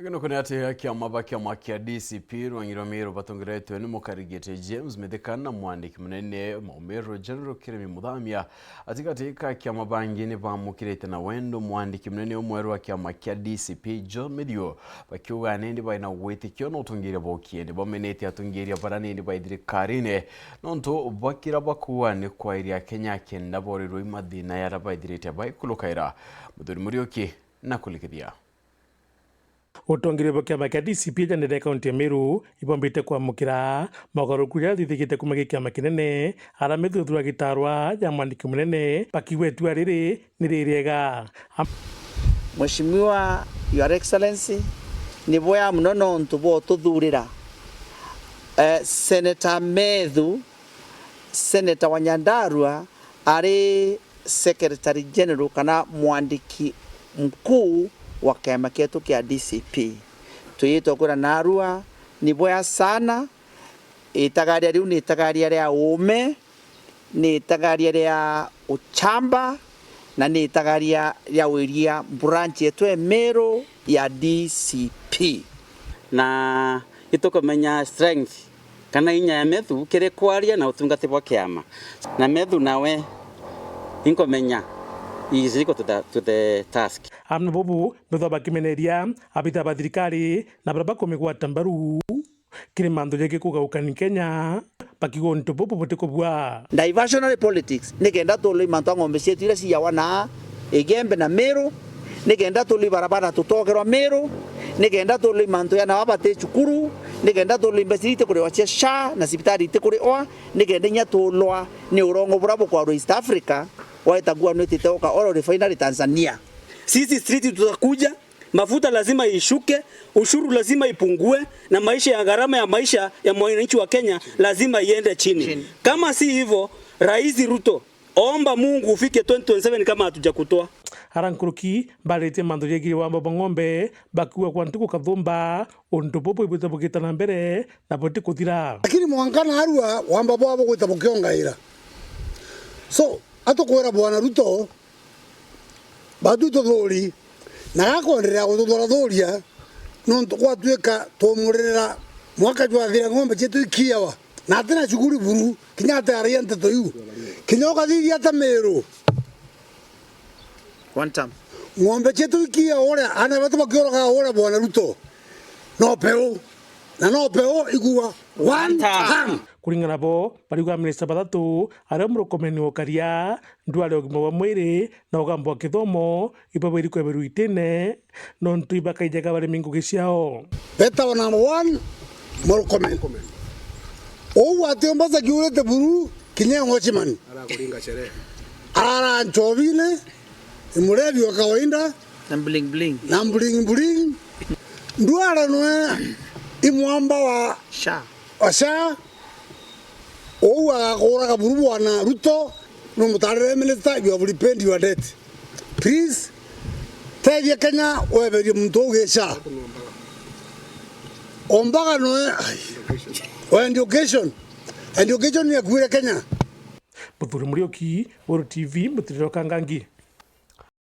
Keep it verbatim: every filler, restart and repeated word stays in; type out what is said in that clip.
Gino kuni ati kiama ba kiama kia D C P rwangi rwa Meru batongeretwe ni mukarigite James Mithika na mwandiki munene Maumiru General Kiremi Muthamia. Atigati ka kiama bangi ni bamukirite na wendo mwandiki munene umwe wa kiama kia D C P John Mithiu, bakiuga nindi baina gwitikio na utongeria bokie ni bamenete atongeria bara nindi bai thirikarine nontu bakira bakua ni kwairia Kenya kenda borirwe i mathina yara baithirite baikulukaira. Muthuri Muriuki na kulikithia. Utongeria bwa kiama kia D C P ja nene kaunti ya Meru ibombite kwamukira mogaruruku jaria jathithikite kuma gi kiama kinene, ara Mithiu athurwa gitarwa ja mwandiki munene, bakiuga itua riri ni ririega. Am- Mheshimiwa, Your Excellency, ni bwea muno nontu bwa ututhurira, eh, Senator Methu, Senator wa Nyandarua ari Secretary General kana mwandiki mkuu wa kiama kietu kia D C P. Twiyitwe kwira narua ni bwea sana. Itagaria riu ni itagaria ria uume, ni itagaria ria uchamba, na ni itagaria ria wiria branch yetu e Meru ya D C P. Na itukumenya strength kana inya ya Methu kiri kwaria na utungati bwa kiama. Na Methu nawe inkumenya he is equal to the, to the task. Amwe bobu Methu bakimeneria abita ba thirikari na baria bakumigwata mbaru kiri mantu jegii kugaukani Kenya, bakiuga untu bubu butikubua. Diversionary politics, nikenda tulwe mantu a ng'ombe cietu iria ciyawa na Igembe na Meru, nikenda tulwe barabara tutogerwa Meru, nikenda tulwe mantu ya na baba bati cukuru, nikenda tulwe mbeca iria itikuriwa cia SHA na cibitari itikuriwa, nikenda inya tulwa ni urongo buria bukwarwa East Africa, waitagua nwitite uka oil refinery Tanzania. Sisi street tutakuja, mafuta lazima ishuke, ushuru lazima ipungue, na maisha ya gharama ya maisha ya mwananchi wa Kenya lazima iende chini. Chini. Kama si hivyo, Rais Ruto, omba Mungu ufike twenty twenty-seven kama hatujakutoa. Ara nkuruki baritie mantu jegii wamba bwa ng'ombe, bakiuga kwa ntuku kathumba, untu bubu ibwite bugita na mbere na butikuthira. Lakini mwanka narua wamba bwao bugwita bukiongaira. So, atukwira Bwana Ruto, batu tuthuri, na gakwenderea gututhora thuria, nontu gwatuika tumuririra mwaka jwathira ng'ombe cietu ikiawa, na atina cukuri buru, kinya ati araia nteto iu. Kinya ukathithia ata Meru. One term. Ng'ombe cietu ikiawa uria, ana betu bakioroga uria Bwana Ruto. No peu. Na no peu igua one term. Kuringana bo, bariuga minista bathatu, aria Murkomen wa ukaria, ndwari ya ugima bwa mwiri na ugamba wa kithomo, ibabwiri kweberwa itine, nontu ibakaijaga barimi ngugi ciao. Betawa number one, Murkomen. Uu ati umbaca kiurite buru, kinya e watchman. Arakuringa sherehe. Arara ncobine, i murebi wa kawaida. Na bling bling. Na bling bling. Ndwara nwe i mwamba wa SHA. Wa SHA. Uu agakuraga buru Bwana Ruto, no mutarire minister, you have repaid your debt. Please, tethia Kenya, weberie muntu uu gi SHA. Ombaga nwe, ai. Wa education. Education ni akuire Kenya. Muthuri Muriuki, Weru T V, Mutiriro Kangangi.